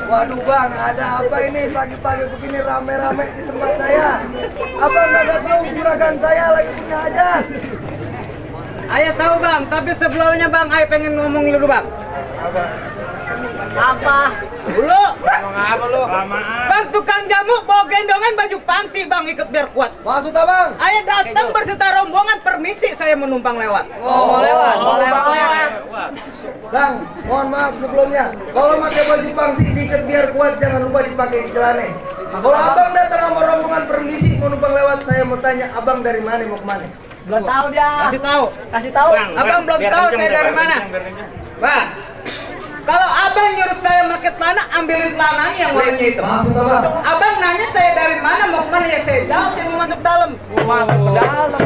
Waduh bang, ada apa ini pagi-pagi begini rame-rame di tempat saya? Abang nggak tahu juragan saya lagi punya hajat? Ayah tahu bang, tapi sebelumnya bang, ayah pengen ngomong dulu bang. Apa? Dulu. Ngomong apa lu? Bang tukang jamu bawa gendongan baju pangsi bang, ikut biar kuat. Maksud abang? Ayah datang berserta rombongan, permisi saya menumpang lewat. Oh, lewat. Bang, mohon maaf sebelumnya. Kalau pakai baju pangsi diikat biar kuat, jangan lupa dipakai di celana. Kalau abang datang sama rombongan permisi mau numpang lewat, saya mau tanya abang dari mana mau kemana? Belum tahu dia. Kasih tahu. Abang belum tahu saya dari mana. Bang, kalau abang nyuruh saya pakai celana, ambilin celananya yang warnanya hitam. Maksud abang? Abang nanya saya dari mana mau kemana, ya saya jawab saya mau masuk dalam. Masuk ke dalam.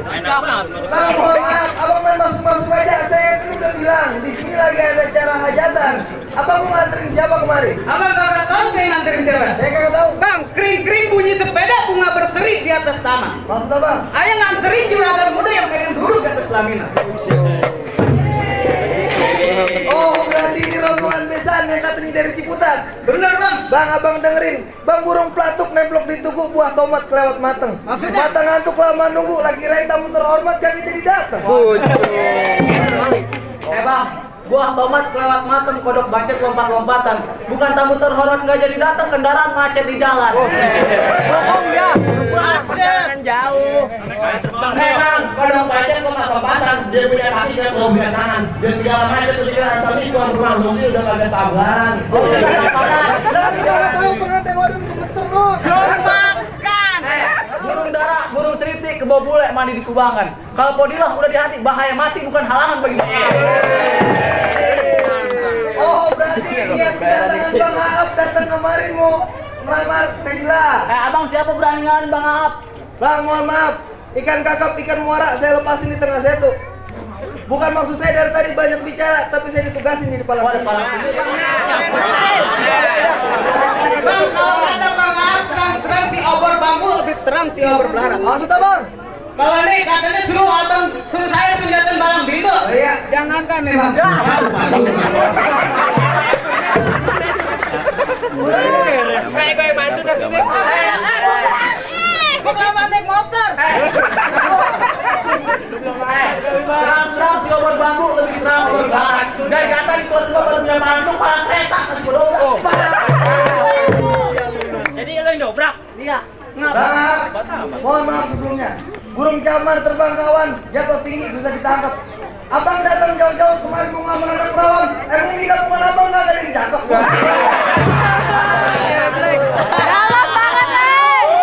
Bang, mohon maaf, abang main masuk-masuk aja. Saya kan udah bilang di sini lagi ada acara hajatan. Abang mau nganterin siapa kemari? Abang kagak tahu saya nganterin siapa. Saya kagak tahu. Bang, kering-kering bunyi sepeda bunga berseri di atas taman. Maksud abang? Ayah nganterin juragan muda yang pengen duduk di atas pelaminan. Oh, berarti ini rombongan besan yang katanya dari Ciputat. Bener bang. Bang, abang dengerin. Bang, burung pelatuk nemplok di tugu buah tomat kelewat mateng. Maksudnya? Mata ngantuk lama nunggu, lagi kirain tamu terhormat kagak jadi datang. Bang, buah tomat kelewat mateng, kodok bacet lompat-lompatan. Bukan tamu terhormat nggak jadi datang, kendaraan macet di jalan. Bohong ya. Perjalanan jauh. Bang, kalau pajak lompat-lompatan, dia punya kaki dia belum punya tangan. Dia segala macam tuh dia rasa ini tuan rumah dia udah kagak sabaran. Oh, udah sabaran. Lagi kagak tahu pengantin waduh gemeter lu. Makan. Burung dara, burung seriti, kebo bule mandi di kubangan. Kalau podilah udah di hati, bahaya mati bukan halangan bagi kita. Oh, berarti yang kedatangan Bang Aap datang kemarin mau melamar Tejla. Abang siapa berani ngalahin Bang Aap? Bang, mohon maaf. Ikan kakap, ikan muara saya lepasin di tengah setu. Bukan maksud saya dari tadi banyak bicara, tapi saya ditugasin jadi kepala. Bang, kalau ada Bang Aap terang si obor bambu lebih terang si obor belarat. Maksud abang? Kalau nih katanya suruh saya senjatain balang bintu. Oh, iya. Jangankan nih bang. Gue bantu dah sini. Kok lama naik motor? terang-terang si obor bambu lebih terang obor barat. Dari kata di tuan rumah baru punya pantung, palang tetak kasih bodoh. Jadi lo yang dobrak? Iya. Bang Aap, mohon maaf sebelumnya. Burung camar terbang kawan, jatuh tinggi susah ditangkap. Abang datang jauh-jauh kemarin mau ngambil anak perawan. Emang di kampungan abang nggak ada yang cakep. Dalam banget nih.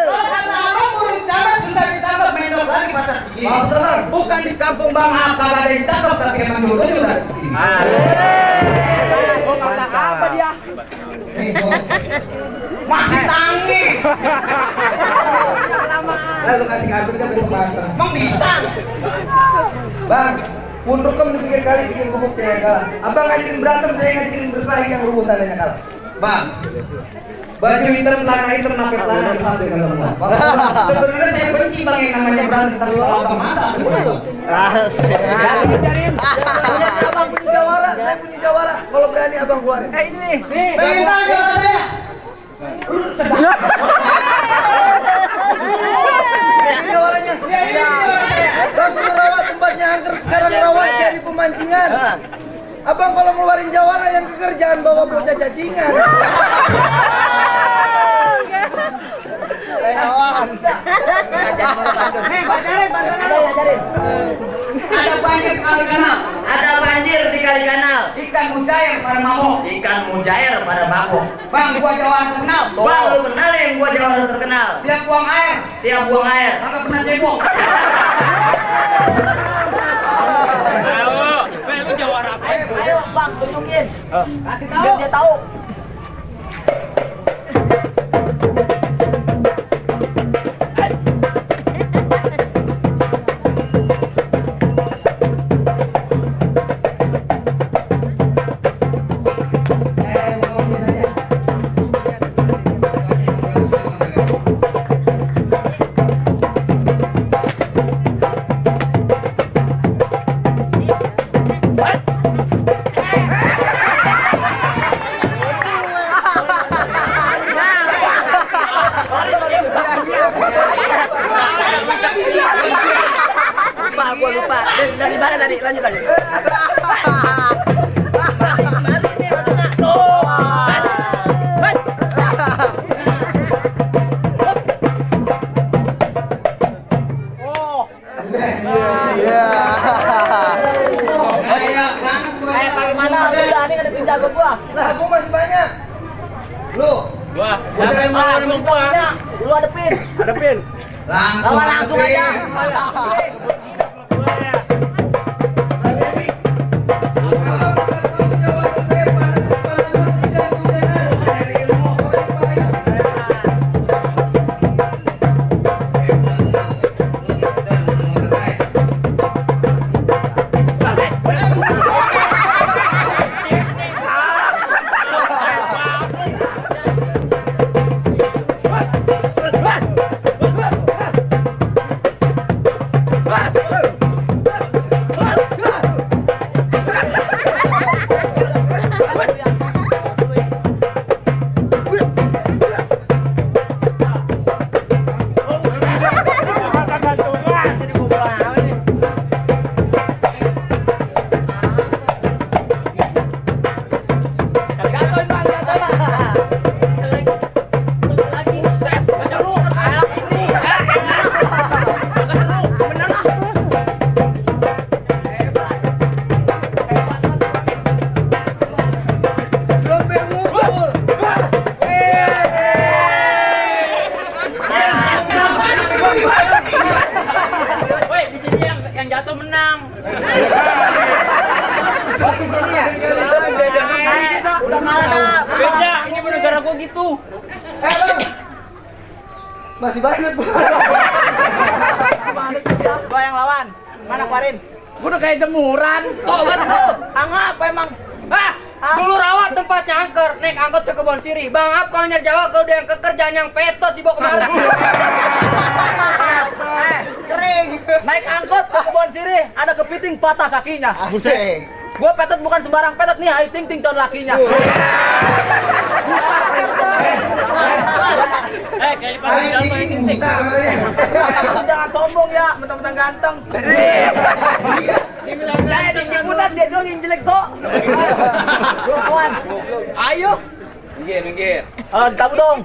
Kalau kata abang burung camar susah ditangkap, mendok lagi pasar kiri. Maaf tenang. Bukan di kampung Bang Aap kagak ada yang cakep, tapi emang dulunya udah di sini. Mau kata apa dia? Nih, Bang. Masih tangi. Lu kasih karbon kan besok matang. Emang bisa? Bang, pun rukem dipikir kali bikin gubuk saya kalah. Abang ngajakin berantem, saya ngajakin berkelahi yang rubuh tandanya kalah. Bang, baju hitam, celana hitam, pakai celana dihasilkan semua. Sebenarnya saya benci bang yang namanya berantem tapi kalau abang masak. Abang punya jawara, saya punya jawara. Kalau berani abang keluarin. Ini nih. Pengen tahu jawabannya? Ini jawarannya. Bang merawat tempatnya angker, sekarang merawat jadi pemancingan. Abang kalau ngeluarin jawara yang kekerjaan bawa bocah cacingan. Bacarin. Ada banjir kali kanal. Ada banjir di kali kanal. Ikan mujair pada mabok. Ikan mujair pada mabok. Bang, gua jawara terkenal. Bang, lu kenalin gua jawara terkenal. Tiap buang air, Tiap buang air. kagak pernah cebok. Ayo, Bang, tunjukin. Kasih tahu. Biar dia tahu. gua lupa. Dari mana tadi? Lanjut lagi. Jago gua. Lah, gua masih banyak. Lu. Gua. Jangan mau ngomong gua. Lu hadepin. Hadepin. Langsung aja. Gitu. Masih banyak gua. Gua yang lawan. Mana kemarin? Gua udah kayak jemuran. Oh, apa emang? Dulu rawat tempatnya angker, naik angkot ke Kebon Siri. Bang, apa kalau nyari Jawa kalau udah yang kerjaan yang petot dibawa kemana? Kering. Naik angkot ke Kebon Siri, ada kepiting patah kakinya. Buset. Gua petot bukan sembarang petot nih, hai ting ting ton lakinya. Kayak pas jatuh ini ting. Jangan sombong ya, mentang-mentang ganteng. Saya di Ciputat dia doang yang jelek sok. Gua kawan. Ayo. Minggir. Tamu dong.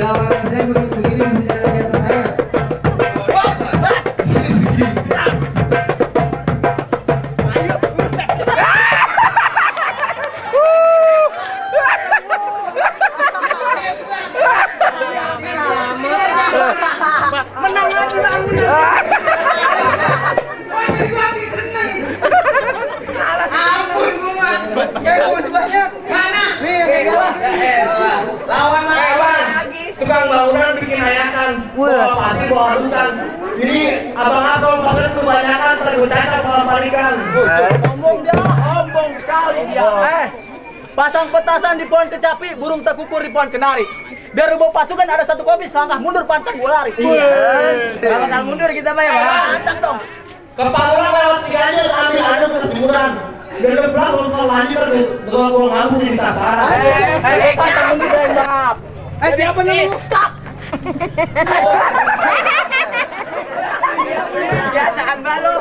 Jawaban saya begini masih jalan di atas air. Menang lagi. Kayak gua masih banyak. Mana? Nih, kayak gua. Lawan. Tukang bangunan bikin hayakan. Bawa pasir, bawa hutan. Jadi abang-abang banget kebanyakan tergocacak malam panikan. Sombong dia, sombong sekali dia. Pasang petasan di pohon kecapi, burung terkukur di pohon kenari. Biar rubah pasukan ada satu kopi, selangkah mundur pantang gua lari. Kalau tak mundur kita mah ya, pantang dong. Kepala lewat tiganya ambil adem ke semburan. Dan kebelah kalau lanjut dengan pulang mampu di sasaran. Pantang mundur yang bangap. Siapa namanya? Biasaan balu.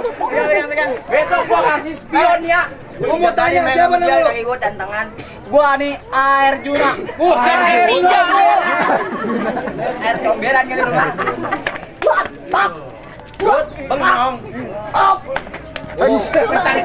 Besok gua kasih spion ya. Gua mau tanya siapa nama lu? Gua tantangan. Gua nih Air Juna. Air Ninja. Air comberan kali lu. Tak. Good, bengong. Up. Benar.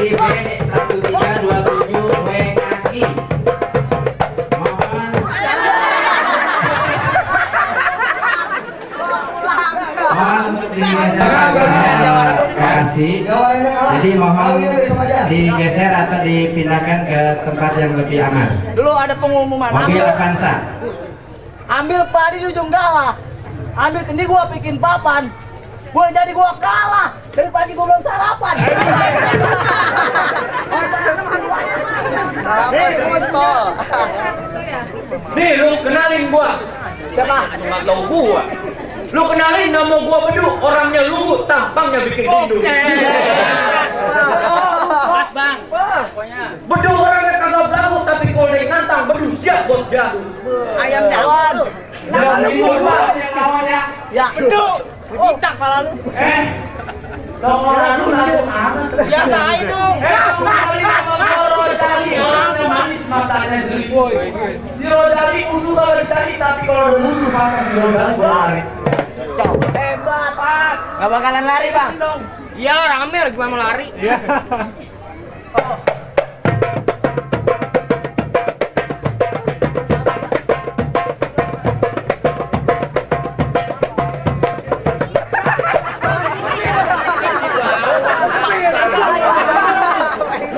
B 1327 WKI. Kasih. Jadi mohon digeser atau dipindahkan ke tempat yang lebih aman. Dulu ada pengumuman. Mobil Avanza. Ambil padi di ujung galah. Ambil kendi gua bikin papan. Gua jadi gua kalah. Dari pagi gua belum sarapan. Nih lu kenalin gua. Siapa? Nggak tahu gua. Lu kenalin nama gua Bedu, orangnya lugu, tampangnya bikin rindu. Pas bang. Bedu orangnya kagak belagu, tapi kalau dia nantang Bedu siap buat jadu. Ayam jalan. Ya. Bedu. Kita kepala lu. Biasa aja dong. Si Rojali musuh kalau dicari, tapi kalau ada musuh maka si Rojali berlari. Hebat, Pak. Gak bakalan lari, Bang. Iya lah rame gimana mau lari.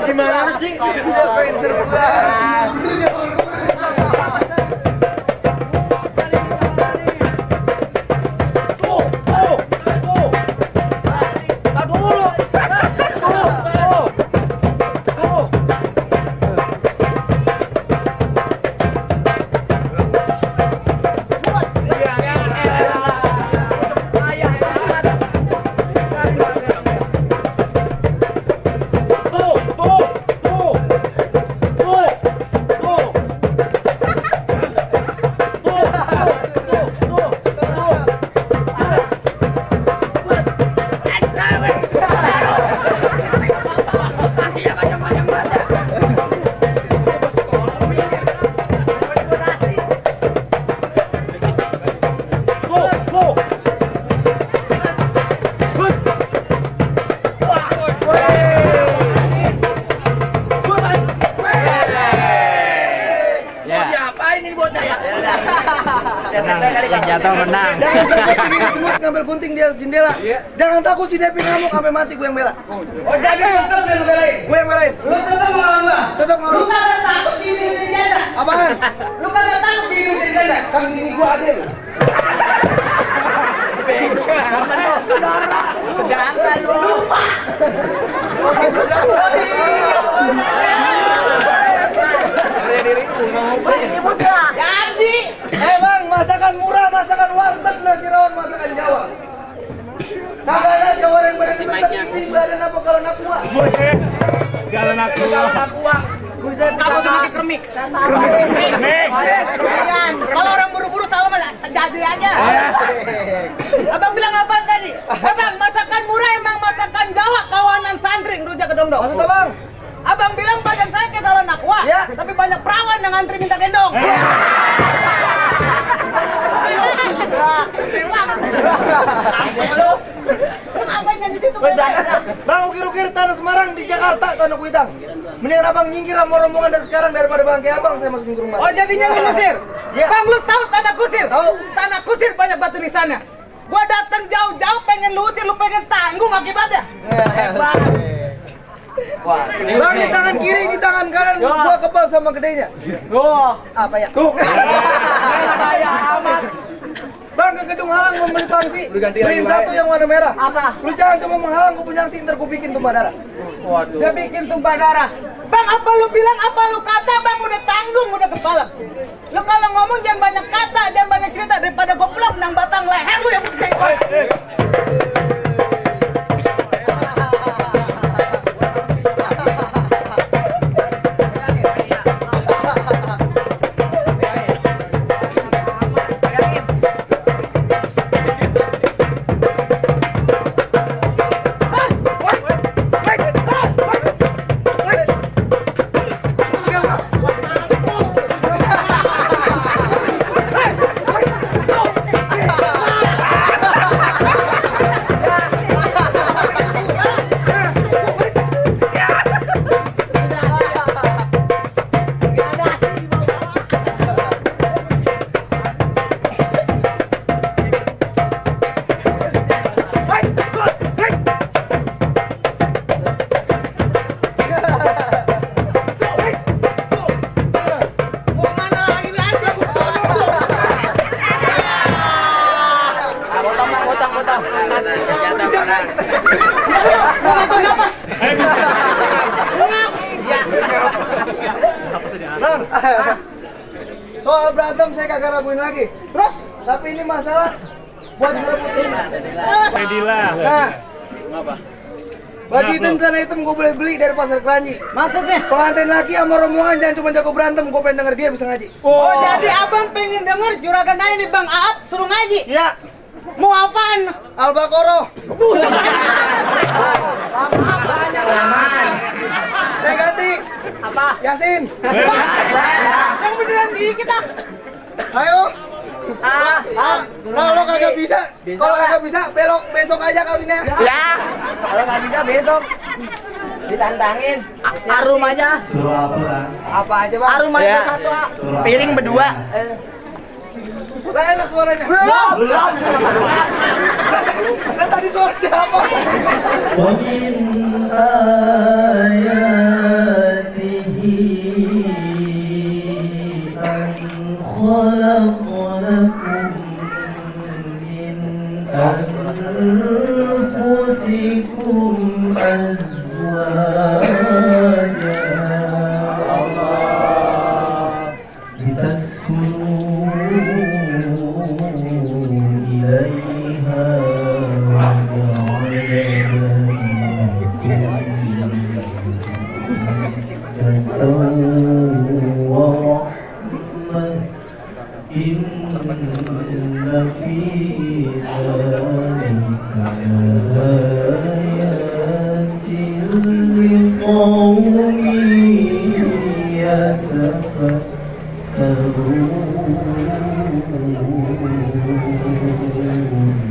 Gimana sih? Yang jatuh menang. Jangan tinggi semut ngambil gunting di atas jendela. Jangan takut si Depi ngamuk sampai mati, gue yang bela. Oh jadi tetap yang belain. Gue yang belain. Lu tetap mau lama. Tetap mau. Lu kagak takut di Indonesia janda. Apaan? Lu kagak takut di Indonesia janda. Kang ini gue adil. Jangan lupa. Jadi. Bang, masakan murah, masakan warteg, nasi rawon, masakan Jawa. Kagak ada Jawa yang berani bentak ini, berani apa kalau nak kuah. Jalan aku. Buset, Kalau sama kermik. Kalau orang buru-buru sama malah sejadi aja. Abang bilang apa tadi? Abang masakan murah emang masakan Jawa kawanan santri rujak kedong-dong. Maksud abang? Abang bilang badan saya kayak dalam nakwa, Ya. tapi banyak perawan yang ngantri minta gendong. Lu ngapain di situ? Bang, ukir-ukir tanah Semarang di Jakarta, tanah Kuitang. Mendingan abang nyingkir sama rombongan dari sekarang daripada bang kayak abang, saya masukin ke rumah. Oh jadinya lu kusir? Ya. Bang lu tahu tanah kusir? Tahu. Tanah kusir banyak batu nisannya. Gua datang jauh-jauh pengen lu usir, lu pengen tanggung akibatnya. Wah, Bang, di tangan kiri, di tangan kanan, gua kebal sama gedenya. Wah, Apa ya? bahaya amat. Bang, ke gedung halang mau beli pangsi. Beliin satu yang warna merah. Apa? Lu jangan cuma menghalang, gua punya angsi, ntar gua bikin tumpah darah. Dia bikin tumpah darah. Bang, apa lu bilang, apa lu kata, bang udah tanggung, udah kepala. Lu kalau ngomong jangan banyak kata, jangan banyak cerita, daripada gua pulang nang batang leher lu yang berjenggot. Soal berantem saya kagak raguin lagi. Terus? Tapi ini masalah buat ngerebutin. Nah, baju hitam celana hitam gue boleh beli dari pasar Keranji. Maksudnya? Pengantin laki sama rombongan jangan cuma jago berantem, gue pengen denger dia bisa ngaji. Oh, jadi abang pengen denger juragan ini Bang Aap suruh ngaji? Ya, Mau apaan? Al-Baqarah. Saya ganti. Apa? Yasin. Yang beneran di kita. Ayo. Kalau kagak bisa, belok besok aja kawinnya. Ya. Kalau nggak bisa besok ditantangin. Arum aja. Surah apa lah? Apa aja bang? Arum aja satu. Piring berdua. Lah enak suaranya. Belum. Kan tadi suara siapa? ومن آياته أن خلق لكم من أنفسكم أزواجا لتسكنوا إليها إن في ذلك لآيات لقوم يتفكرون.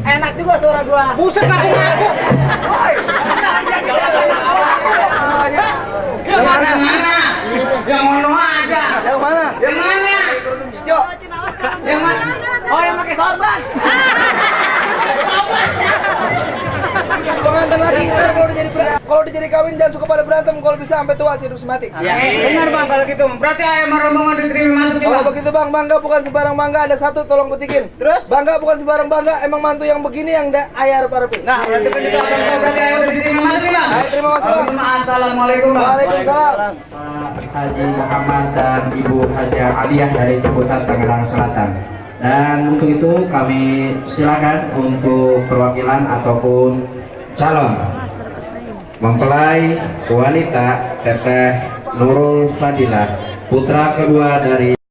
Enak juga suara gua. Buset aku ngaku. Yang mana? Yang mana aja. Yang mana? Yang mana? Yo. Yang mana? Oh, yang pakai sorban. Pengantin lagi ntar kalau udah jadi kawin jangan suka pada berantem, kalau bisa sampai tua hidup semati. Ya, benar Bang kalau gitu. Berarti ayam rombongan diterima masuk Kalau Bang. begitu bang, bangga bukan sembarang bangga, ada satu tolong petikin. Terus? Bangga bukan sembarang bangga, emang mantu yang begini yang ayar parapin. Nah, berarti kan itu berarti ayam udah diterima masuk Bang. Ayo terima kasih bang. Assalamualaikum Bang. Waalaikumsalam. Haji Muhammad dan Ibu Haja Aliyah dari Ciputat, Tangerang Selatan. Dan untuk itu kami silakan untuk perwakilan ataupun calon mempelai wanita Teteh Nurul Fadilah, putra kedua dari